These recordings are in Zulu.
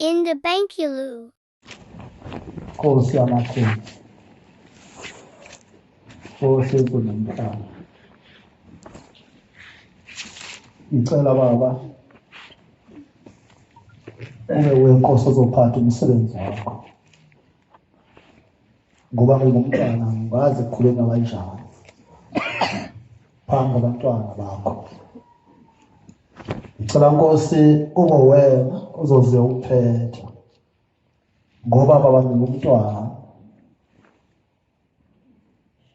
In the Bankulu. Nkosi yamakhosi, Nkosi yezulu nomhlaba, ngicela Baba ube wenkosi ozophatha umsebenzi wakho, ngoba ngingumntwana ngingazi kukhulunywa kanjani phambi kwabantwana bakho. Ngicela Nkosi kube wena ozoze uphetha, ngoba baba ngingumntwana,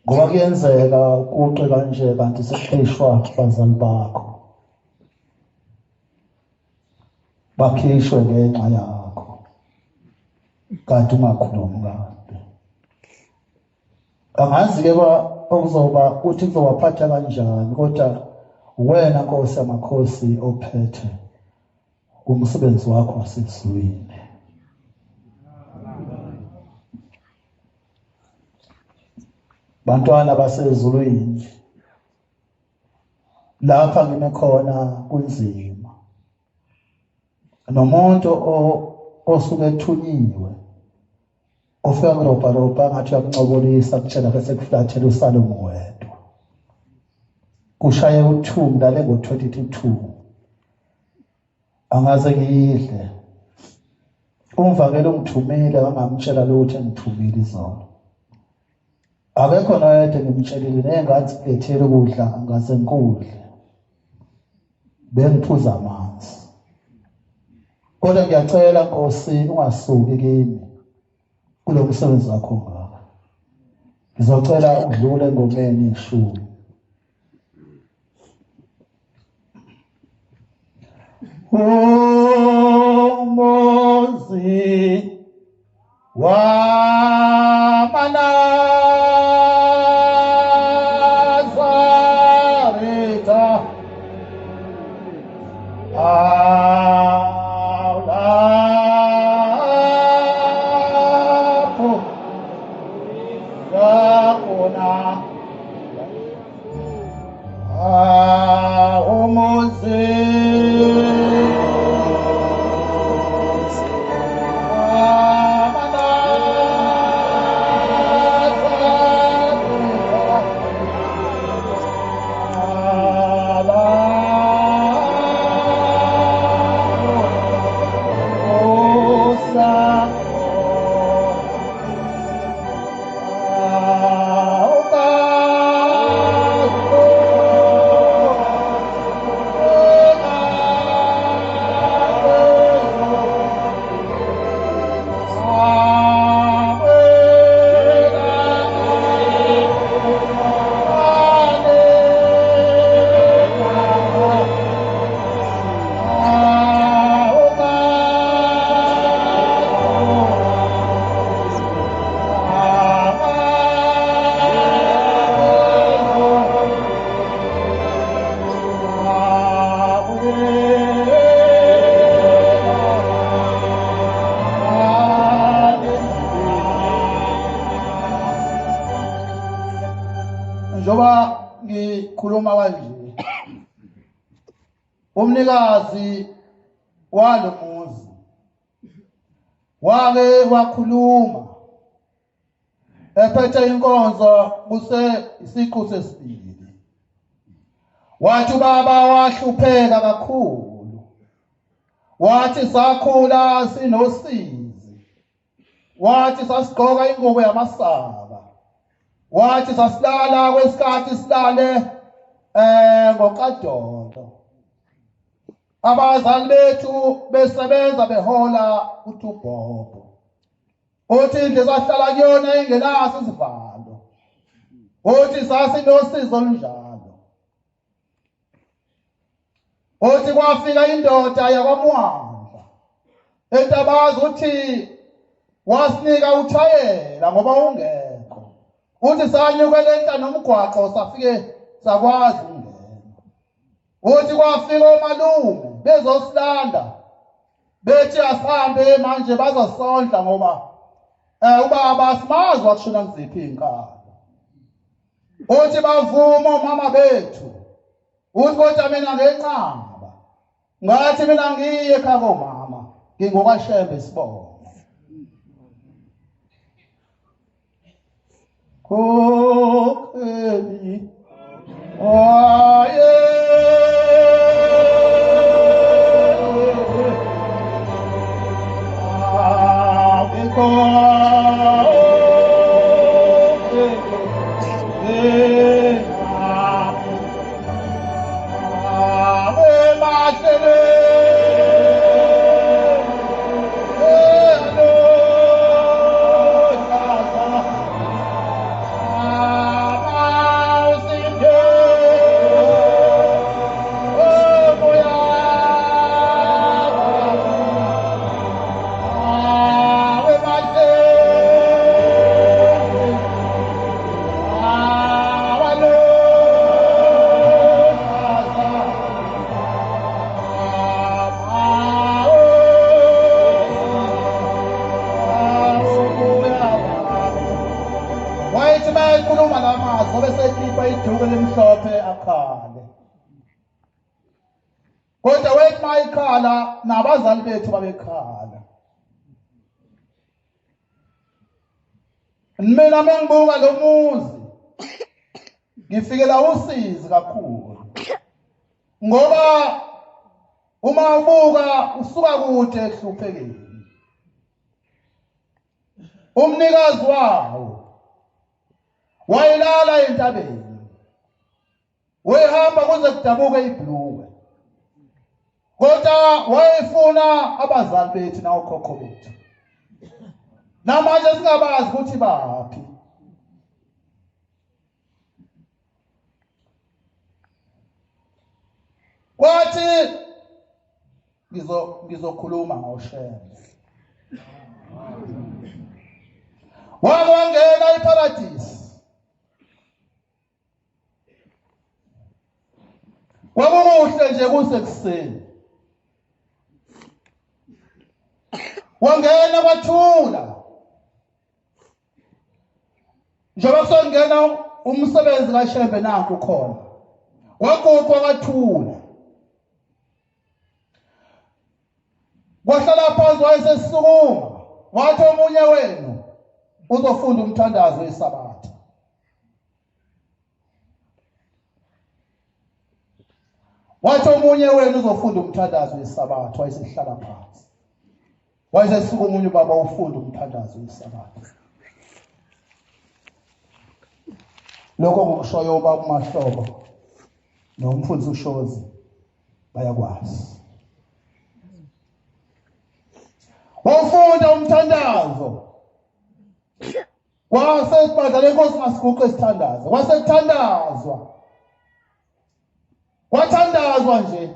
ngoba kuyenzeka kuxe kanje kanti sekukhishwa abazali bakho, bakhishwe ngenxa yakho kanti ungakhulumi kabi. Angazi-ke okuzoba ukuthi kuzobaphatha kanjani, kodwa wena Nkosi yamakhosi ophethe umsebenzi wakho wasezulwini. Bantwana basezulwini, lapha ngime khona kunzima, nomuntu osuke ethunyiwe ufika kurobharobha ngathi uyakuncokolisa, kutshela bese kuflathela usalomo wedwa. Kushaye u-2 ngilale ngo-twenty to two, angaze ngiyidle. Umvangeli ungithumile wangamtshela lutho engithumile izolo, akekho noyedwa engimtshelile, ney'ngane zilethele ukudla angaze ngikudle, bengiphuza amanzi. Kodwa ngiyacela Nkosi ungasuki kimi kulo msebenzi wakho ongaka. Ngizocela ukudlula engomeni yeshumi. Umuzi wamaNazaretha awulapho yakhona umuzi Njengoba ngikhuluma kanje, umnikazi walo muzi wake wakhuluma ephethe inkonzo kuse isiqu sesibili, wathi ubaba wahlupheka kakhulu, wathi sakhula sinosizi, wathi sasigqoka ingubo yamasaka, wathi sasilala kwesikhathi silale ngoqadolo, abazali bethu besebenza behola uthubhobho, uthi indlu esahlala kuyona ingenaso isivalo, uthi sasinosizo olunjalo. Uthi kwafika indoda yakwaMwandla entabazi, uthi wasinika uthayela ngoba ungekho, uthi sanyukela enhla nomgwaqo safike sakwazi ukungena. Uthi kwafika omalume bezosilanda bethi asihambe manje bazosondla ngoba ubaba asimazi wakushona kuziphi iy'nkalo. Uthi bavuma omama bethu, uthi kodwa mina ngenqaba, ngathi mina ngiye ekhaya komama. NgingokaShembe sibongo. Khokheli waye Wayethi mayekhuluma la mazwi abesekhipha iduku elimhlophe akhale. Kodwa wayethi mayikhala nabazali bethu babekhala. Mina mengibuka lo muzi ngifikela usizi kakhulu ngoba uma ubuka usuka kude ehluphekeni. Umnikazi wawo wayelala entabeni, wayehamba kuze kudabuke ibhulukwe, kodwa wayefuna abazali bethu nawokhokho bethu. Namanje singabazi ukuthi baphi. Kwathi ngizokhuluma ngoShembe. Wake wangena eParadisi. Kwakukuhle nje kusekuseni. Wangena kwathula. Njengoba kusongena umsebenzi kaShembe nanku khona. Kwaguqwa kwathula. Kwahlala phansi wayesesukuma wathi omunye wenu uzofunda umthandazo weSabatha. Wathi omunye wenu uzofunda umthandazo weSabatha, wayesehlala phansi. Wayesesuka omunye ubaba ufunda umthandazo weSabatha. Lokho ngokushoyo ubaba uMahlobo nomfundisi uShozi bayakwazi. Wafunda umthandazo kwase ibandla lenkosi masiguqe sithandaze, kwase kuthandazwa, kwathandazwa nje,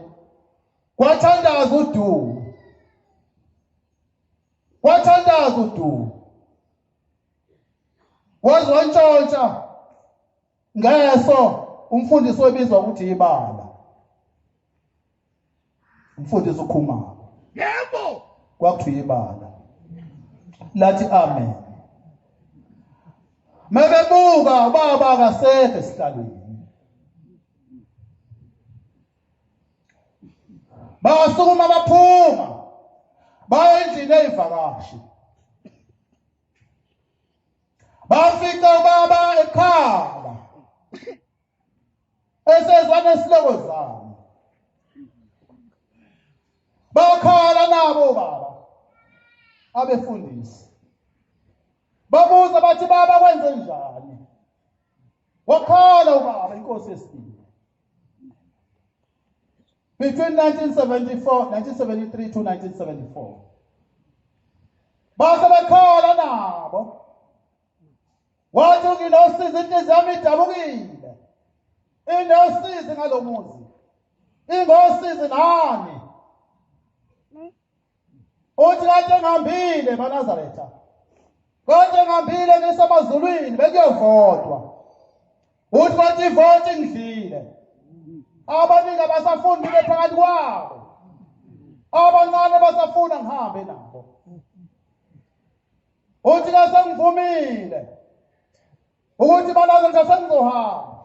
kwathandazwa udumo, kwathandazwa udumo, waze wantshontsha ngeso umfundisi webizwa ukuthi ibala, umfundisi uKhumalo. Yebo, kwakuthiwa ibala lathi amen. Mebebuka ubaba akasekho esihlalweni, basukuma baphuma baya endlini eyivakashi, bafica ubaba ekhala esezwa nesilokozana. Bakhala nabo baba abefundisi, babuza bathi baba kwenze njani? Wakhala ubaba inkosi yesibili between 1974 1973 to 1974. Base bekhala nabo, wathi nginosizi, inhliziyo yami idabukile, inosizi ngalomuzi, ingosizi nani. Uthi kade ngihambile emaNazaretha, kade ngihambile ngisemazulwini bekuyovotwa. Uthi kwathi ivoti ngidlile, abaningi abasafuni ngibe phakathi kwabo, abancane basafuna ngihambe nabo. Uthi kasengivumile ukuthi maNazaretha sengizohamba.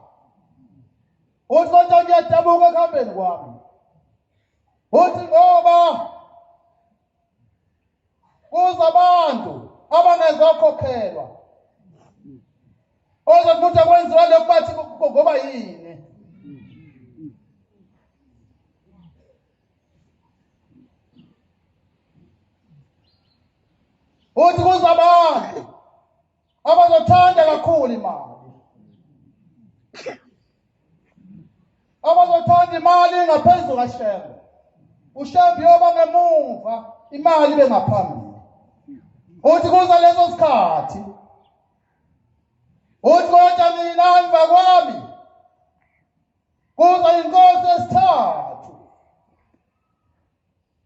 Uthi kodwa ngiyadabuka ekuhambeni kwami. Uthi ngoba Kuza abantu abangezokhokhelwa. Ozothi ukuthi akwenziwa lokhu bathi ngoba yini? Uthi kuza abantu abazothanda kakhulu imali. Abazothanda imali ngaphezu kaShembe. UShembe uyoba ngemuva, imali ibe ngaphambili. Uthi kuza leso sikhathi. Uthi kodwa mina emva kwami kuza inkosi esithathu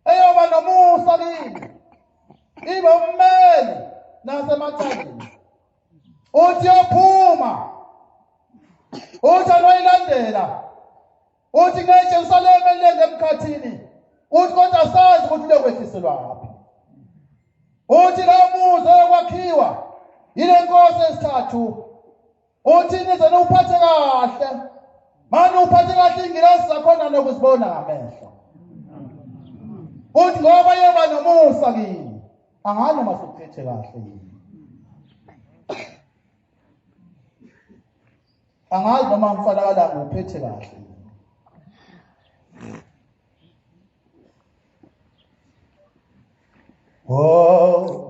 eyoba nomusa kimi ibe ummeli nasemacaleni uthi yophuma uthi anoyilandela uthi ngeJerusalema elilenge emkhathini uthi kodwa sazi ukuthi lokwehliselwaphi uthi lowo muzi oyokwakhiwa yile nkosi esithathu uthi nize niwuphathe kahle mani uphathe kahle iy'ngilosi zakhona nokuzibona ngamehlo uthi ngoba yoba nomusa kini angani uma sukuphethe kahle yini angazi noma mfana kalanga uphethe kahle Oh,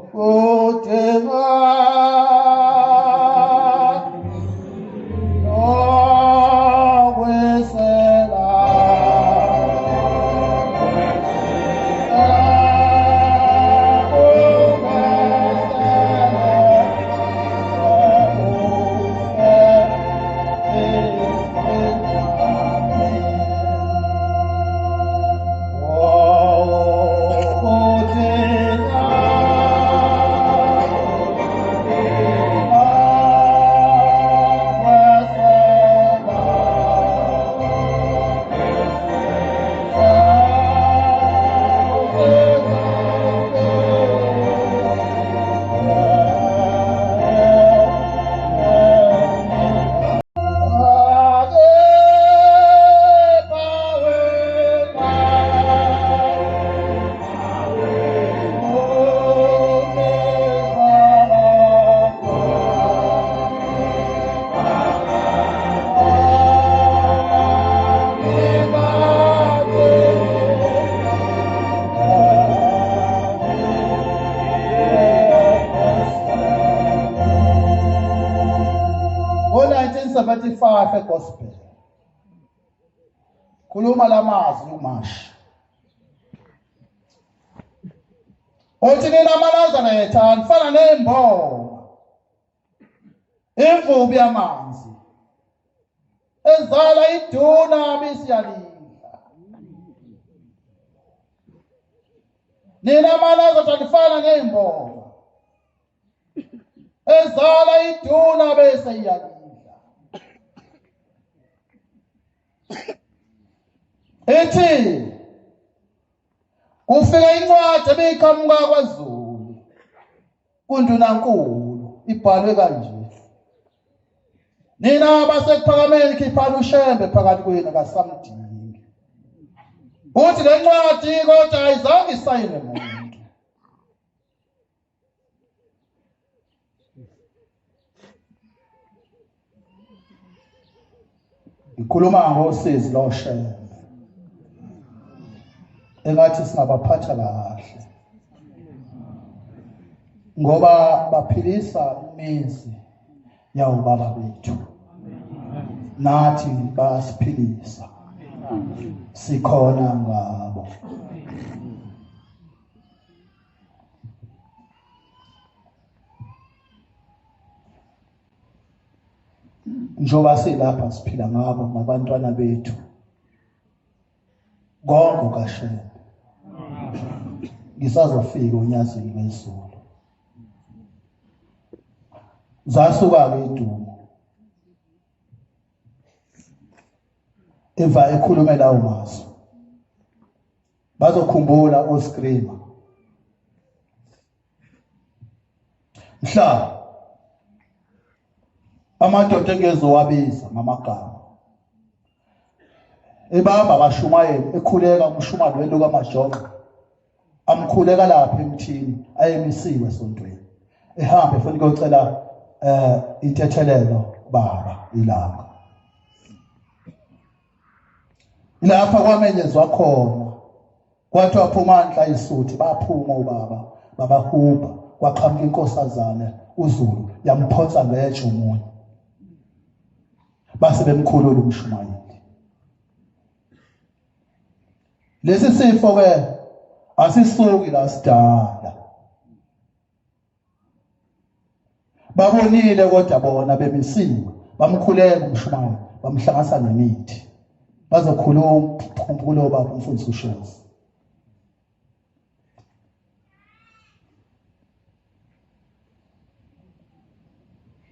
Ngo-1975 eGospel khuluma lamazwi uMashi uthi nina amaNazaretha nifana ney'mbonga imvubu yamanzi ezala iduna bisiyalidla nina amaNazaretha nifana ney'mbonga ezala iduna bese iyalidla ithi kufika incwadi ebiqhamuka kwaZulu kundunankulu ibhalwe kanje nina abasekuphakameni khiphani uShembe phakathi kwenu kasamdingi uthi le ncwadi kodwa ayizange isayine muntu Ngikhuluma ngosizi loshembe engathi singabaphatha kahle ngoba baphilisa imizi yawubaba bethu nathi bayasiphilisa sikhona ngabo. Njengoba silapha siphila ngabo nabantwana bethu konke kaShembe ngisazofika onyazini lwezulu zasuka-ke idumo emva ekhulume lawo mazwi bazokhumbula oscreamer mhla amadoda engezowabiza ngamagama ebamba abashumayeli ekhuleka umshumayeli weluka amajongo. Amkhuleka lapha emthini ayemisiwe esontweni. Ehamba efuna ukuyocela intethelelo baba ilanga. Lapha kwamenyezwa khona kwathiwa phuma nhla isuthi baphuma ubaba babahubha kwaqhamuka inkosazane uZulu yamphonsa ngetshe omunye base bemkhulula umshumayeli. Lesi sifo ke asisuki la sidala babonile kodwa bona bemisiwe bamkhuleka umshumayeli bamhlanganisa nemithi bazokhuluma kulo baba umfundisi uShozi.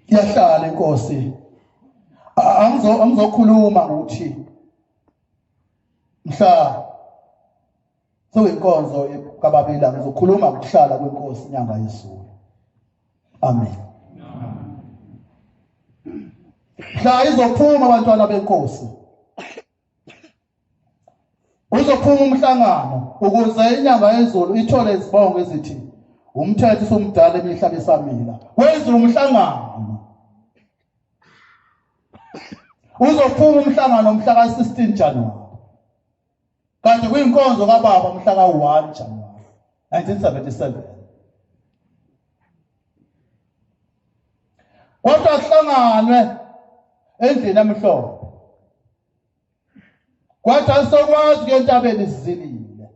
Iyahlala inkosi angizokhuluma ukuthi mhla sewinkonzo kababila ngizokhuluma ngokuhlala kwenkosi inyanga yezulu. Amen. Mhla izophuma abantwana benkosi uzophuma umhlangano ukuze inyanga yezulu ithole izibongo ezithi umthetho usumdala emihla besamila wenza umhlangano. Uzophuma umhlangano mhla ka-16 January kanti kuyinkonzo kababa mhla ka-1 January 1977. Kodwa kuhlanganwe endlini emhlophe kwathi asokwazi kuye entabeni sizilile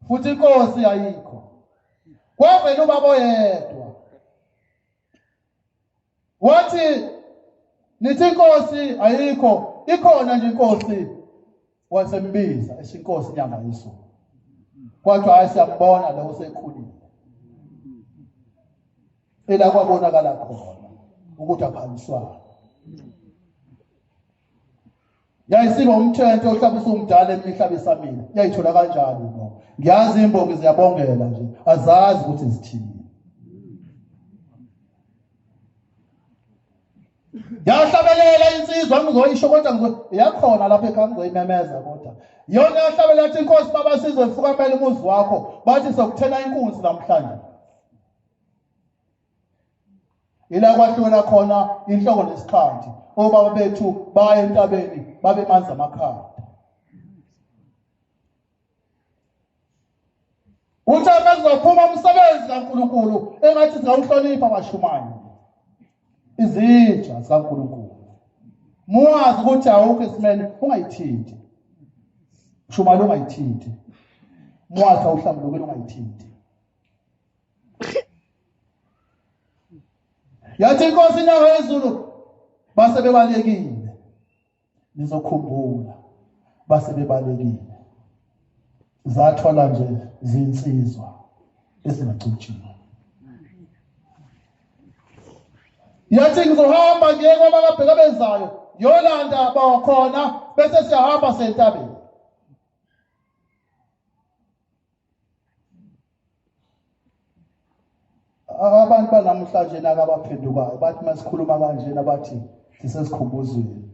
futhi inkosi ayikho. Kwavela ubaba oyedwa wathi nithi inkosi ayikho, ikhona nje inkosi. Wasembiza esinkosi inyanga yezulu, kwathiwa hayi siyambona lo usekhulile. Ela kwabonakala khona ukuthi aphaliswana yayisiba umthetho ohlaba usumdala emihla besamile yayithola kanjani imbongi. Ngiyazi imbongi ziyabongela nje azazi ukuthi zithini. Yahlabelela insizwa ngizoyisho kodwa yakhona lapha ekhaya ngizoyimemeza kodwa yona yahlabelela athi inkosi baba sizwe fukamela umuzi wakho bathi sokuthena inkunzi namhlanje. Ila kwahlukela khona inhloko nesixhanti obaba bethu baya entabeni babe manzi amakhanda. Uthe mekuzophuma umsebenzi kaNkulunkulu engathi singawuhlonipha abashumayeli izitsha zikaNkulunkulu. Muwazi ukuthi awukho esimeni ungayithinti shumayela ungayithinti, muwazi awuhlambulukile ungayithinti. Yathi inkosi inyanga yezulu base bebalekile. Nizokhumbula base bebalekile, zathola nje zinsizwa ezingacutshiwe. Yathi ngizohamba ngiye kwabakabheka bezayo ngiyolanda bakhona bese siyahamba sentabeni. Abantu banamhlanje naka abaphendukayo bathi masikhuluma kanjena bathi sisesikhumbuzweni,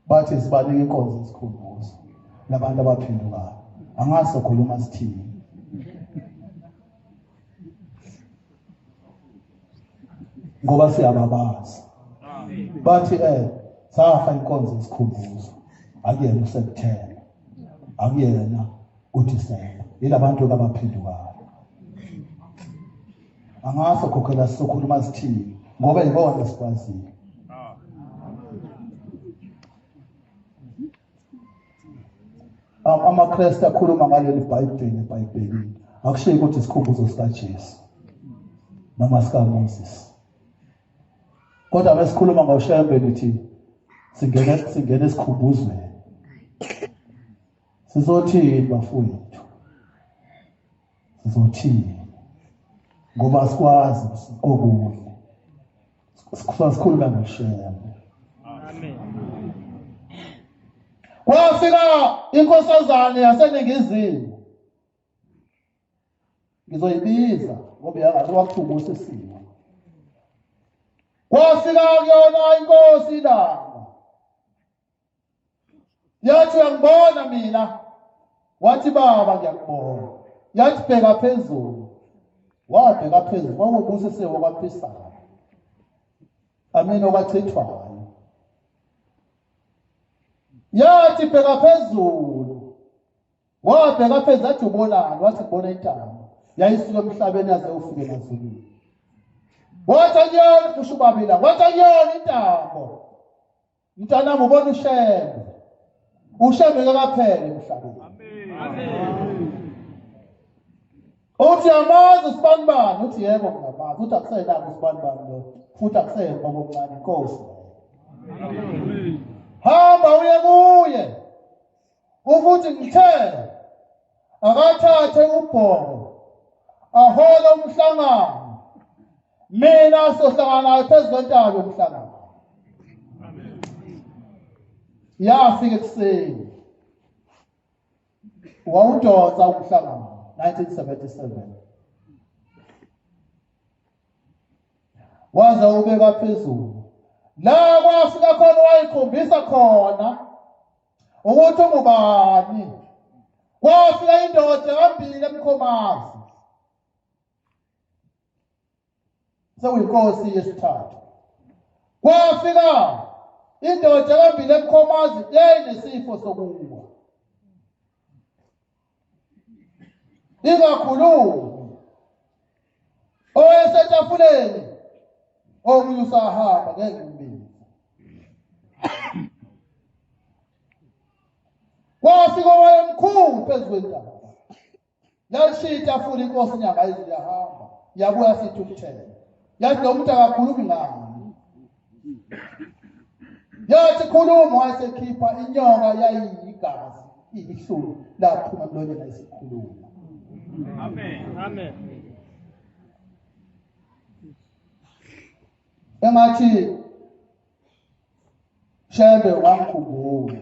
bathi sibanika inkonzo yesikhumbuzo labantu abaphendukayo. Angazi sokhuluma sithini. Ngoba siyababaza bathi safa inkonzo yesikhumbuzo akuyena uSeptember akuyena uDisemba yilabantu abaphendukayo. Angazi sokhokhela sizokhuluma sithini ngoba yibona esikwaziyo. AmaKristu akhuluma ngaleli Bhayibheli eBhayibhelini akushiyi ukuthi isikhumbuzo sikaJesu noma sikaMoses, kodwa mesikhuluma ngoShembe nithi singene esikhumbuzweni. Sizothini bafowethu? Sizothini? Ngoba asikwazi okunye, sikhulume ngoShembe. Amen. Kwafika inkosazane yaseNingizimu, ngizoyibiza ngoba yangathi wakuthubusisiwe. Kwafika kuyona inkosi ilanga yathi uyangibona mina Wathi baba ngiyakubona. Yathi bheka phezulu. Wabheka phezulu kwakubusisiwe kwaphisayo. Amina okwachithwayo. Yathi bheka phezulu. Wabheka phezulu athi ubonani? Wathi ngibona intambo. Yayisuka emhlabeni yaze ufike emazulwini. Wathi akuyona kusho ubabila. Wathi akuyona intambo. Mntanami ubona uShembe. UShembe kakaphele emhlabeni. Amen. Uthi yamazi usibanibani, uthi yebo ngiyamazi, uthi akusenako usibanibani lo, futhi akuseyena ubaba omncane inkosi. Hamba uye kuye. Ukuthi ngithe akathathe ubhongo ahole umhlangano mina sohlangana naye phezu kwentaba yomhlangano yafika ekuseni wawudonsa umhlangano 1977 waze ubeka phezulu la kwafika khona wayikhombisa khona ukuthi ungubani kwafika indoda ehambile emkhomazi sekuyinkosi yesithathu kwafika indoda ehambile emkhomazi yayinesifo sokuwa ingakhulumi owayesetafuleni omunye usahamba ngeke ngimbize kwafika owayemkhulu phezu kwentaba yalishiya itafula inkosi inyanga izulu yahamba yabuya sithi ukuthela yathi lo muntu akakhulumi ngani yathi khuluma wayesekhipha inyoka yayiyigazi iyihlulu laphuma emlonyeni ayisikhuluma amen amen engathi Shembe wangikhumbula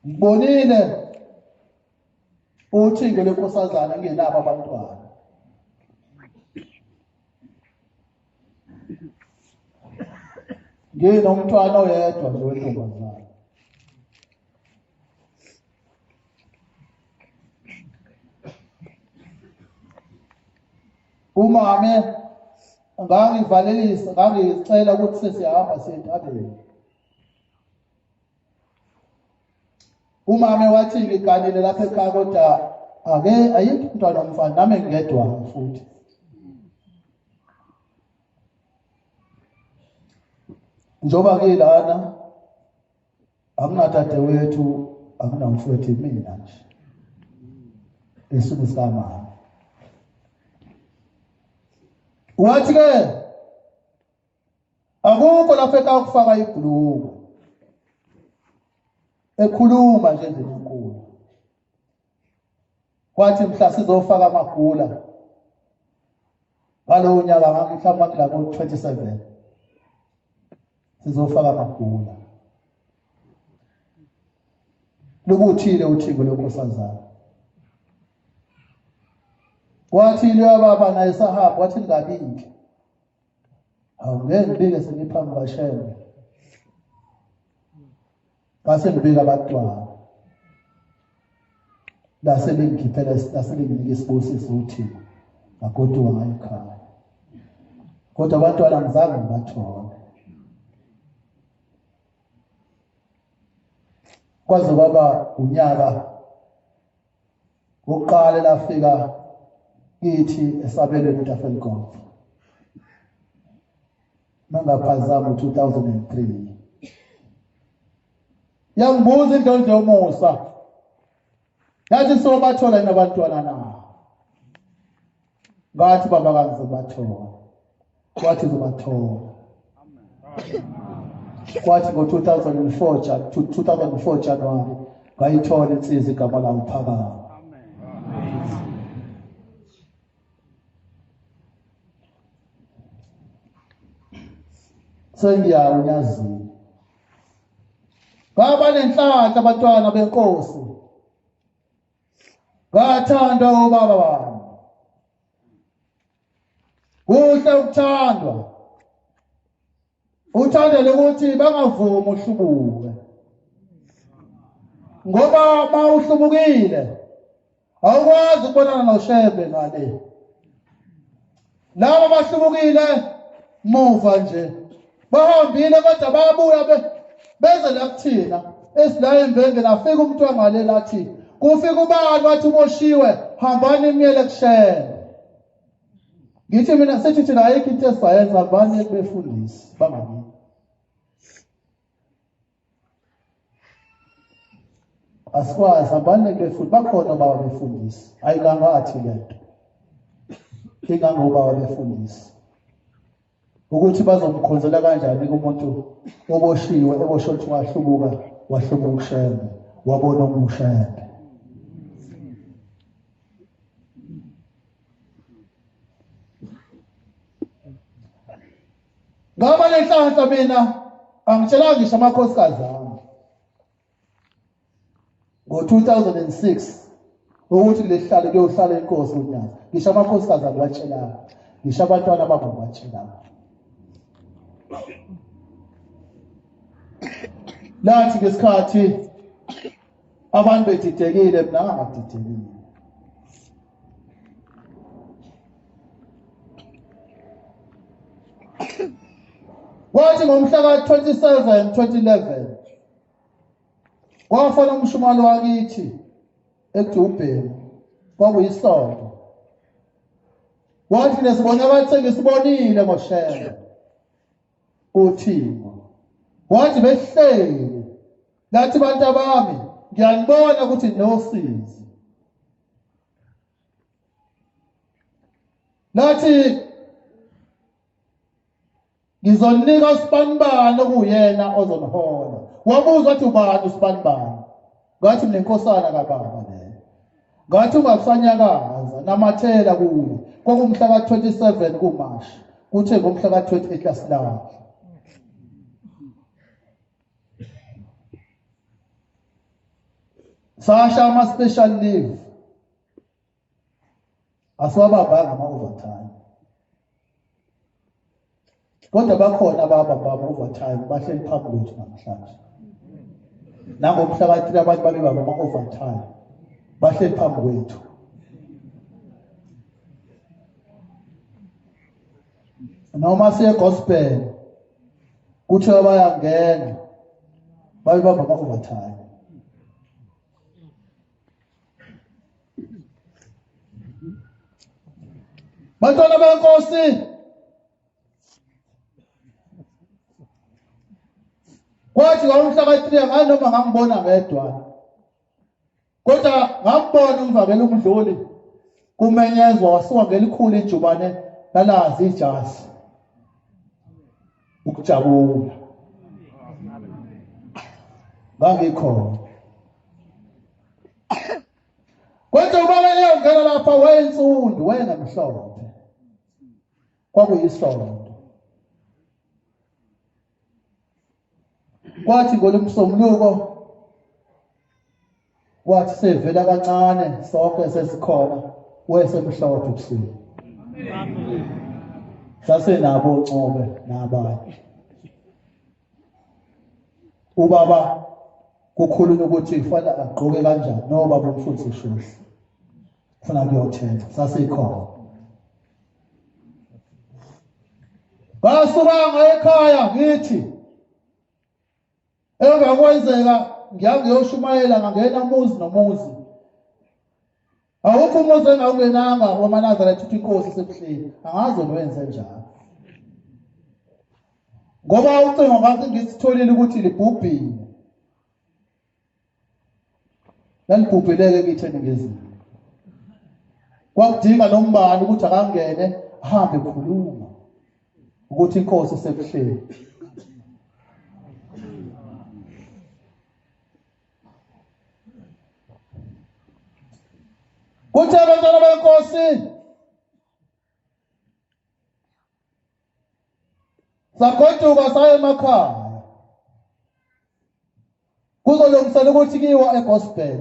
ngibonile uthingo lenkosazana ngingenabo abantwana nginomntwana oyedwa nje wentombazane Umame ngangivalelisa ngangicela ukuthi sesihamba siye entabeni. Umame wathi ngiganile lapha ekhaya kodwa ake ayikho umntwana womfana nami ngingedwa futhi. Njengoba ngilana Akunadadewethu, akunamfowethu imina nje. Isimo sikamama. Wathi ke akukho lapho ekakufaka ibhuluku. Ekhuluma nje endlini enkulu. Kwathi mhla sizofaka amagula ngalowo nyaka mhlawumbe ngila ko-27 sizofaka amagula lubuthile uthingo lwenkosazana wathi luyababa naye sahamba wathi ningabiki awu ngeke ngibike sengiphambi kashembe ngase ngibika abantwana lase lingikhiphela lase linginika isibusiso uthixo ngagoduka ngayo ekhaya kodwa abantwana ngizange ngibathole kwaze kwaba unyaka wokuqala lafika kithi esabelweni eTafelkop mangaphazami u-2003 yangibuza indlondlo yomusa yathi sobathola yini abantwana na ngathi baba kangizobathola wathi uzobathola kwathi ngo-2004 2004 January ngayithola insizwa igama lawo phakama sengiyawunyazini ngaba nenhlanhla abantwana benkosi ngathandwa obaba bami kuhle ukuthandwa Uthandele ukuthi bangavumi uhlubuke. Ngoba mawuhlubukile awukwazi ukubonana noShembe ngale. Laba bahlubukile muva nje bahambile kodwa babuya beze la kuthina esila embenge lafika umuntu wangale lathi kufika ubani wathi uboshiwe hambani imiyele kuShembe. Ngithi mina sithi thina ayikho into esizayenza hambani kubefundisi bangakini. Asikwazi hambani kubefundisi bakhona obaba befundisi ayikangathi lento ingangobaba befundisi ukuthi bazomkhonzela kanjani kumuntu oboshiwe eboshwe ukuthi wahlubuka wahlubuka uShembe wabona omushembe. Ngaba nenhlanhla mina angitshelanga ngisho amakhosikazi ami ngo-2006 ukuthi kulehlale kuyohlala inkosi uNyazi ngisho amakhosikazi angiwatshelanga ngisho abantwana babo ngiwatshelanga lathi ngesikhathi abantu bedidekile mina ngangadidekile. Kwathi ngomhla ka-27 2011 kwafona umshumalo wakithi ekuthiwa ubhemu kwakuyisonto wathi nesibonakaliso sengisibonile ngoShembe uThingo wathi behleli lathi bantu abami ngiyanibona ukuthi nosizi lathi ngizonika usibanibani okuyena ozonihola wabuza wathi ubani usibanibani ngathi mina inkosana kababa leyo ngathi ungasanyakaza namathela kuye kwakumhla ka-27 kumashi kuthe ngomhla ka-28 lasilahla sasha ama-special leave asiwabambanga ama-overtime kodwa bakhona ababamba ama-overtime bahleli phambi kwethu namhlanje nangomhla ka-three abantu babebamba ama-overtime bahleli phambi kwethu noma siye gospel kuthiwa bayangena babebamba ama-overtime Bantwana benkosi kwathi ngomhla ka-3 nganoma ngangibona ngedwa kodwa ngambona umvakela umdluli kumenyezwa wasuka ngelikhulu ijubane lalazi ijazi ukujabula ngangikhona Kodwa ubaba eyongena lapha wayensundu wayengamhlophe. Kwakuyisonto. Kwathi ngolomsombuluko wathi sevela kancane sonke sesikhona wesemhlophe ebusuku. Sasenabo oNcube nabanye. Ubaba kukhulunywa ukuthi kufanele agqoke kanjani nobaba umfundisi Shushi ufuna kuyothenga sasikhona Ngasuka ekhaya ngithi engakwenzeka ngiyangiyoshumayela ngangena umuzi nomuzi Awukho umuzi engawungenanga wamaNazaretha uthi inkosi isebuhleni angazi wenze njalo ngoba ucingo ngase ngisitholile ukuthi libhubhile lalibhubhileke kithi eningizimu kwakudinga nombani ukuthi akangene ahambe khuluma ukuthi inkosi isebuhleni Kuthe abantwana benkosi sagoduka saya emakhaya kuzolungisela ukuthi kiwa egospel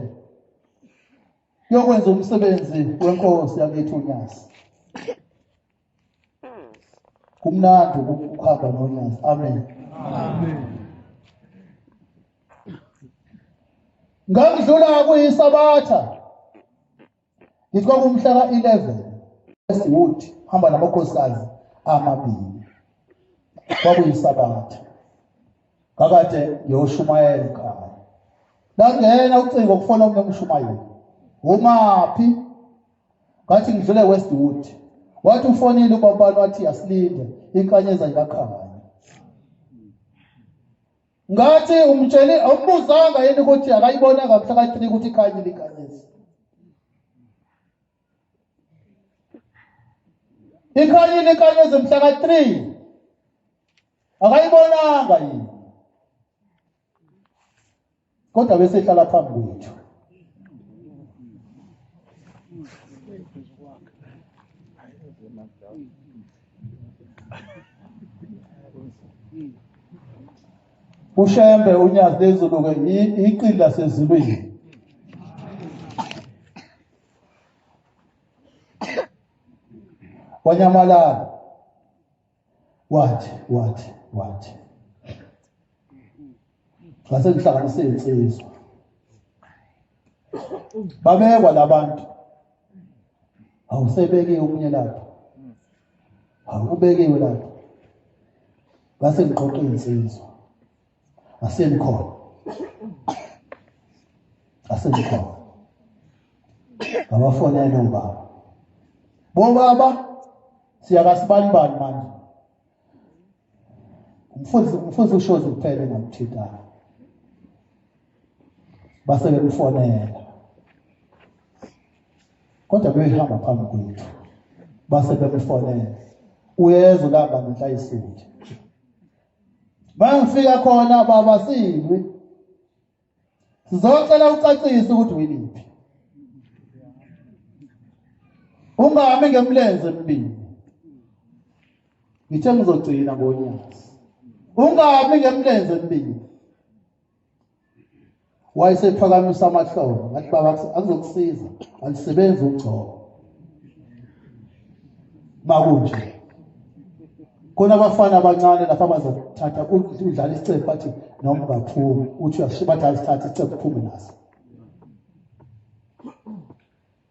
kuyokwenza umsebenzi wenkosi yakithi uNyazi. Kumnandi ukuhamba noNyazi. Amen. Amen. Ngangidlula kuyisabatha. Ngithi kwakumhla ka-11 Westwood hamba namakhosikazi amabili. Kwakuyisabatha. Kakade ngiyoshumayela ekhaya. Langena ucingo kufona omunye umshumayeli. Umaphi? Ngathi ngidlule Westwood. Wathi ufonile ubabani wathi asilinde inkanyezi ayikakhanya. Ngathi umtsheli awumbuzanga yini ukuthi akayibonanga mhla ka-3 ukuthi ikhanyile inkanyezi. Ikhanyile inkanyezi mhla ka-3 akayibonanga yini? Kodwa bese ihlala phambi kwethu. uShembe unyazi lezulu ke iqili lasezulwini wanyamalala wathi wathi wathi ngase ngihlanganise insizwa babekwa labantu awusebekiwe omunye lapha awubekiwe lapha ngase ngiqoqe insizwa asenikhona asenikhona ngabafonela obaba bobaba siyakasibanibani manje umfundisi umfundisi ushozi kuphela engamthintayo base bemfonela kodwa beyihamba phambi kwethu base bemfonela uyezwa lamba ngenhlayisuthi Mangifika khona baba silwi. Sizocela ucacise ukuthi uyiliphi. Ungami ngemlenze emibili. Ngithe ngizogcina ngonyazi. Ungami ngemlenze emibili. Wayesephakamisa amahlombe ngathi baba akuzokusiza alisebenzi ugcobo. Makunje. Khona abafana abancane lapha abazothatha udlala isicephu bathi noma ungaphumi uthi uyashiya bathi ayisithathe isicephu uphume naso.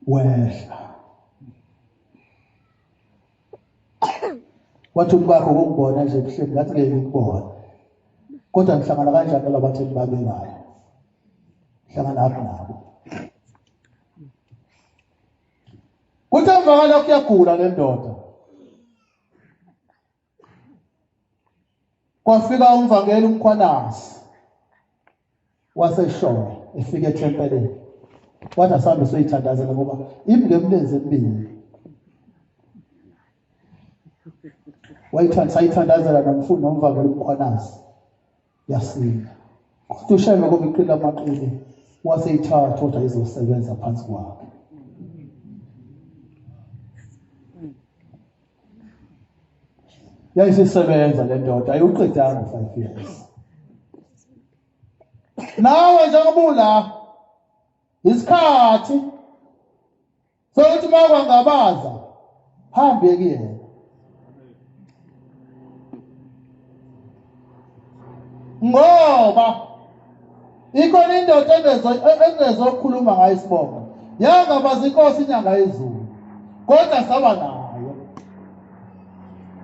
Wehla. Wathi umkakho ukungibona nje ebuhleni ngathi ngeke ngikubone. Kodwa nihlangana kanjani nalabo bathi nibabekayo? Hlangana aphi nabo? Kuthi emva kwalokho iyagula le ndoda. Kwafika umvangeli uMkhwanazi waseShowe efika ethempelini. Wathi asambe soyithandazela ngoba imi ngemilenze emibili. Wayithanda sayithandazela nomfundi nomvangeli uMkhwanazi. Yasinda. Kodwa uShembe ngoba iqili amaqili waseyithatha kodwa izosebenza phansi kwakhe. Yayisisebenza le ndoda ayiwuqedanga u-5 years. Nawe njengoba ula isikhathi sokuthi uma kwangabaza hambe kuyena. Ngoba ikhona indoda engezokhuluma ngayo isibongo yangabaza inkosi inyanga yezulu kodwa saba nayo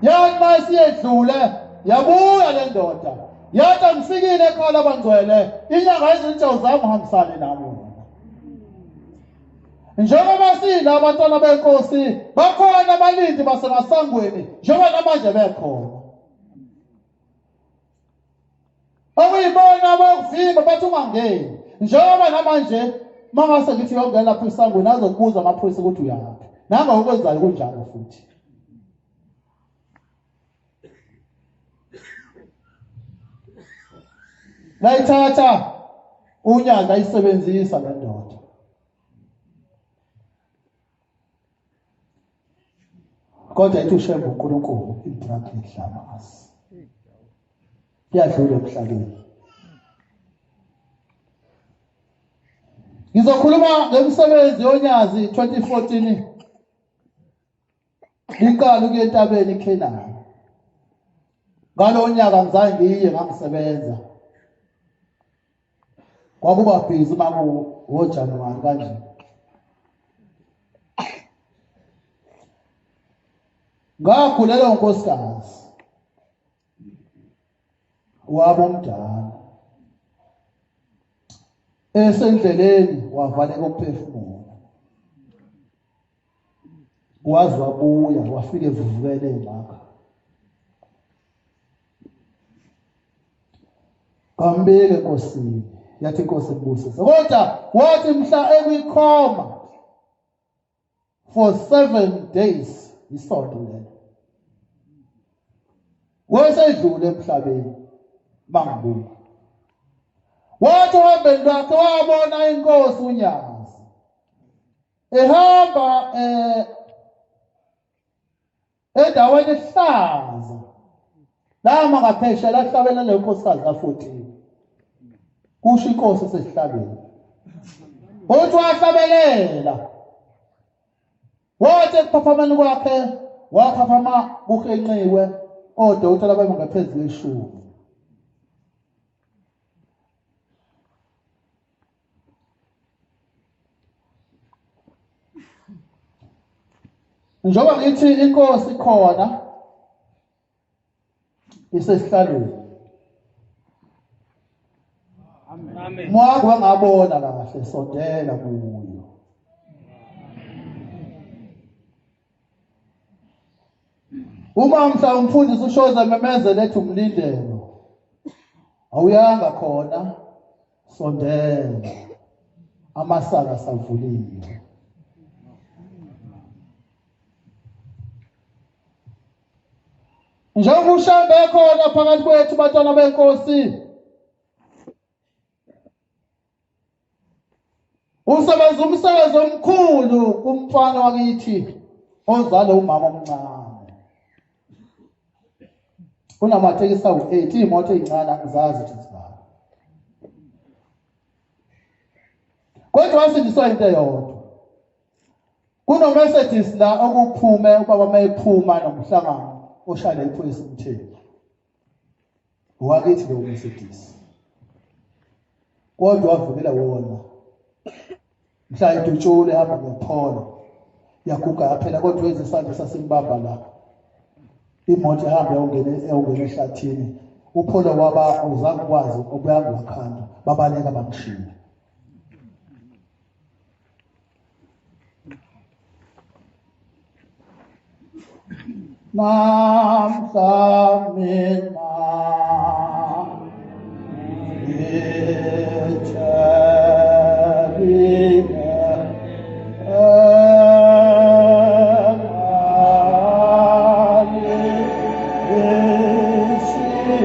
yathi uma isiyedlule yabuya le ndoda yathi angifikile ekhaya labangcwele inyanga yezintshawu zami uhambisane nami wena njengoba sila abantwana benkosi bakhona abalindi basemasangweni njengoba namanje bekhona okuyibona abakuvimba bathi ungangeni njengoba namanje mangase ngithi uyongena lapho esangweni azokubuza amaphoyisa ukuthi uyaphi nangokwenzayo kunjalo futhi layithatha unyazi ayisebenzisa le ndoda kodwa ithi uShembe uNkulunkulu idrug idlamasi iyadlula emhlabeni ngizokhuluma ngemisebenzi yonyazi 2014 liqala ukuya entabeni iKhenani. Ngalowo nyaka ngizange ngiye ngangisebenza. Kwakuba busy uma kuwoJanuwari kanje. Ngakhulelwa unkosikazi wabo omdala. Esendleleni wavaleka ukuphefumula. Waze wabuya wafika evuvukele ngakho. Ngambike enkosini yathi inkosi ibusise. Kodwa wathi mhla ekwikhoma for 7 days isonto lelo. Wayesedlule emhlabeni mangibuka. Wathi ohambeni lwakhe wabona inkosi uNyazi. Ehamba eh endaweni ehlaza la makaphesha lahlabela le nkosikazi ka-14 kusho inkosi esesihlabeni uthi wahlabelela wathi ekuphaphameni kwakhe waphaphama kuhenqiwe odokotela babengaphezu kweshumi. Njengoba ngithi inkosi khona isesihlalweni. Amen. Mwake wangabona kahle sondela kuyo. Uma mhla umfundisi ushoza memezele ethi umlindelo awuyanga khona sondela amasaka asavuliwe. Njengoba uShembe ekhona phakathi kwethu bantwana benkosi usebenza umsebenzi omkhulu kumfana wakithi ozale umama omncane unamatekisi awu-8 iy'moto ey'ncane angizazi ukuthi zibani kodwa wasindiswa into eyodwa. Kuno-Mercedes la okuphume ubaba mayephuma nomhlangano oshayela iphoyisa umthetho wakithi lowo Mercedes kodwa wavikela wona mhla idutshule ehamba ngepholo yaguga yaphela kodwa wenza isandla sasimbamba la imoto ihamba yawungena yawungena ehlathini upholo waba awuzange ukwazi ukuyanga wakhanda babaleka bamshiya. Namhla mina ngithebile engalisiya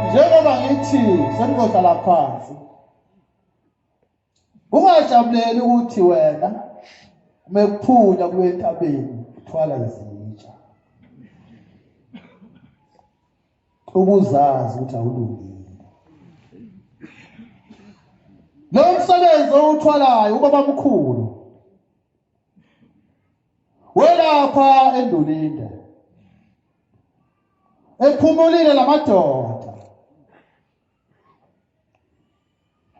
Njengoba ngithi sengizohlala phansi, ungajabuleli ukuthi wena umekuphunya kuye entabeni uthwala izitsha ubuzazi ukuthi awulungile. Lo msebenzi owuthwalayo ubaba mkhulu. Welapha endulinde. Ephumulile lamadoda.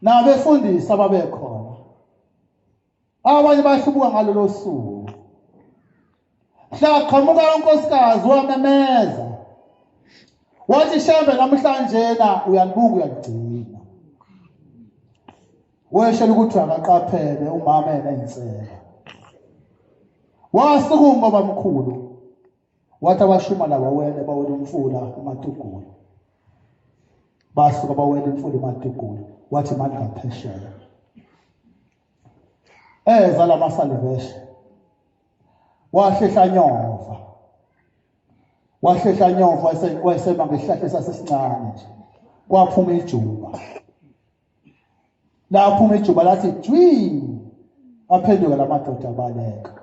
Nabefundisi ababekhona. Abanye bahlubuka ngalolo suku. Mhla qhamuka unkosikazi wamemeza. Wathi Shembe namhlanje na uyalibuka uyaligcina. Weshela ukuthi akaqaphele umama yena insela. Wasukuma bamkhulu. Wathi abashuma laba wele bawela umfula uMatugulu. Basuka bawela umfula uMatugulu. Wathi mani ngaphesheya. Eza lama saliveshe. Wahlehla nyova. Wahlehla nyova wayesema ngesihlahla esasesincane nje. Kwaphuma ijuba. Laphuma ijuba lathi jwi. Aphenduka lamadoda abaleka.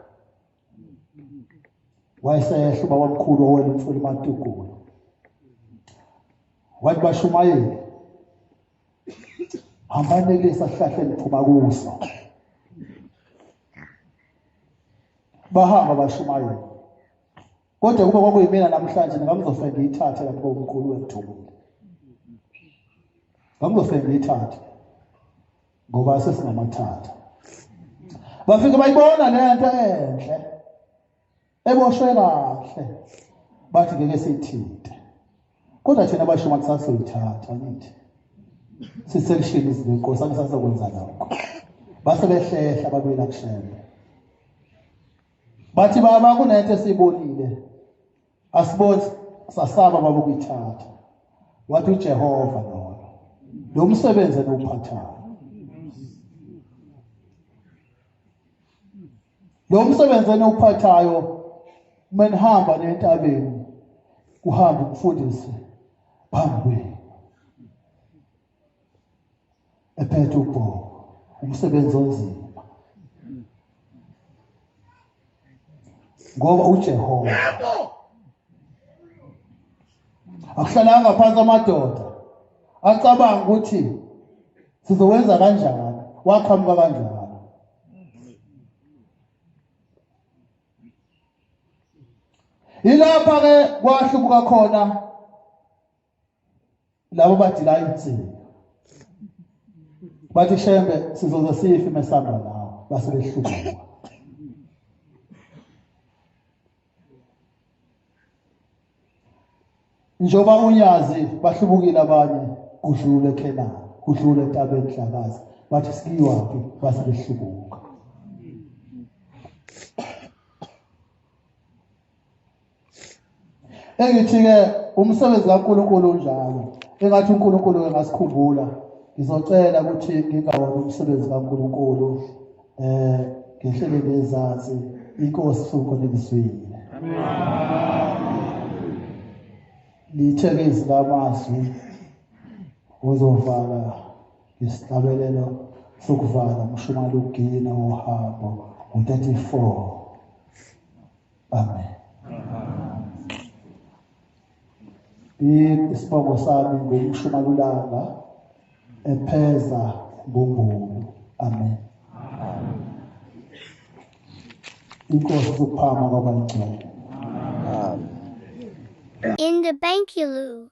Wayesehla ubaba omkhulu owela umfula uMatugulu. Wathi bashumayeli hambani kulesa sihlahla eniphuma kuso. Bahamba bashumayela. Kodwa kube kwakuyimina namhlanje ngangizofe ngiyithathe lapho umkhulu wengithumile. Ngangizofe ngiyithathe ngoba sesingamathatha. Bafike bayibona le nto enhle eboshwe kahle bathi ngeke siyithinte. Kodwa thina bashuma kusasoyithatha ngithi siselishini izwi lenkosi angisasokwenza lokho. Base behlehla babuyela kuShembe. Bathi baba kunento esiyibonile. Asiboni sasaba baba ukuyithatha. Wathi uJehova lona. Lo msebenzi eniwuphathayo. Lo msebenzi eniwuphathayo uma nihamba nentabeni kuhamba umfundisi phambi kwenu. Ephethe ubhoko umsebenzi onzima. Ngoba uJehova akuhlalanga phansi amadoda acabanga ukuthi sizowenza kanjani waqhamuka kanjani Ilapha ke kwahlubuka khona labo badila insini bathi Shembe sizoze sife mesamba nawe base behlubuka njengoba unyazi bahlubukile abanye kudlule eKhenani kudlule entabeni Dlakazi bathi sikiwaphi base behlubuka Engithi-ke umsebenzi kaNkulunkulu unjalo. Engathi uNkulunkulu engasikhumbula. Ngizocela ukuthi ngingawona umsebenzi kaNkulunkulu eh ngehlele ngezansi inkosi suku nilizwile. Lithe-ke izwi lamazwi uzovala isihlabelelo sokuvala umshumali ugina wohambo ngo-34. Amen. Isibongo sami ngumshumalulanga epheza mbumbulu. Amen. Inkosi ukuphama kwabayingcwele. In the Bankilu.